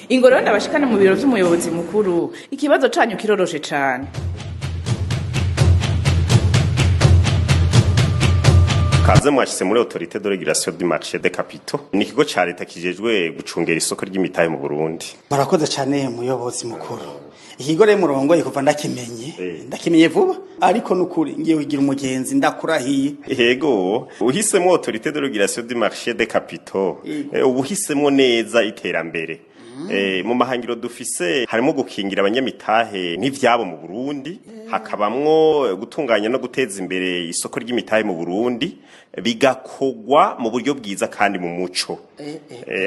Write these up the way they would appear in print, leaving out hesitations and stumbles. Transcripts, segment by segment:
Ingo rero ndabashikane mu biro vy'umuyobozi mukuru. Ikibazo canyu kiroroshe cane. Kaze mwashyize muri Autorité de régulation du marché des capitaux. Ni ikigo ca leta kijejwe gucungera isoko ry'imitahe mu Burundi. Murakoze cyane, muyobozi mukuru. Ikigo rero murongoye, kuva ndakimenye, ndakimenye vuba, ariko nukuri ngiye kugira umugenzi, ndakurahiye. Yego, uhisemwo Autorité de régulation du marché des capitaux, uba uhisemwo neza iterambere. Mu mahangiro dufise harimo gukingira abanyamitahe n'ivyabo mu Burundi, hakabamwo gutunganya no guteza imbere isoko ry'imitahe mu Burundi, bigakogwa mu buryo bwiza kandi mu muco,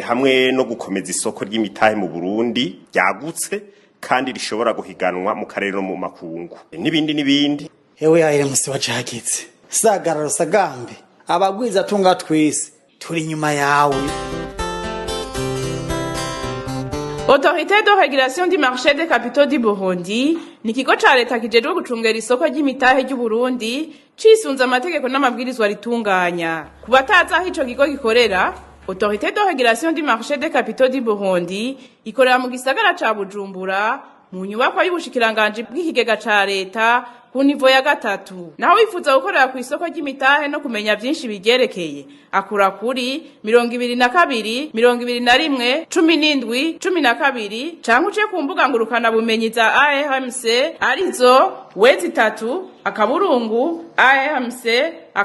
hamwe no gukomeza isoko ry'imitahe mu Burundi ryagutse kandi rishobora guhiganwa mu karere no mu makungu, n'ibindi n'ibindi. Ewe yahire musi wacagitse, sagararo sagambe, abagwiza tunga twese turi inyuma yawe. Autorité de régulation du marché des capitaux du Burundi ni ikigo ca leta kijejwe gucungera isoko ry'imitahe ry'u Burundi cisunze amategeko n'amabwirizwa ritunganya. Ku batazi aho ico kigo gikorera, Autorité de régulation du marché des capitaux du Burundi ikorera mu gisagara ca Bujumbura, mu nyubakwa y'ubushikiranganji bw'ikigega ca leta, ku niveau ya gatatu. Naho wifuza gukorera ku isoko ry'imitahe no kumenya vyinshi bigerekeye, akura kuri 22 21 17 12, canke uce ku mbuga ngurukana bumenyi za ARMC, arizo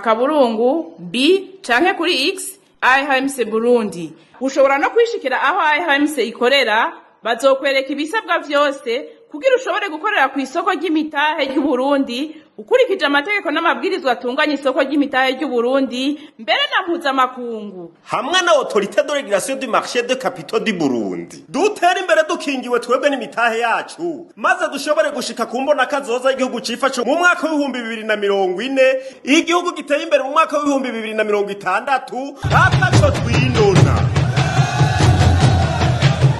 w3.ARMC.b, canke kuri X ARMC Burundi. Ushobora no kwishikira aho ARMC ikorera, bazokwereka ibisabwa vyose kugira ushobore gukorera ku isoko ry'imitahe ry'u Burundi ukurikije amategeko n'amabwirizwa atunganya isoko ry'imitahe ry'u Burundi, mbere na mpuzamakungu. Hamwe na Autorité de régulation du marché de capitaux du Burundi, dutera imbere dukingiwe twebwe n'imitahe yacu, maze dushobore gushika ku mbona kazoza igihugu cifashe mu mwaka w'2040, igihugu giteye imbere mu mwaka w'2060, ataco twinona.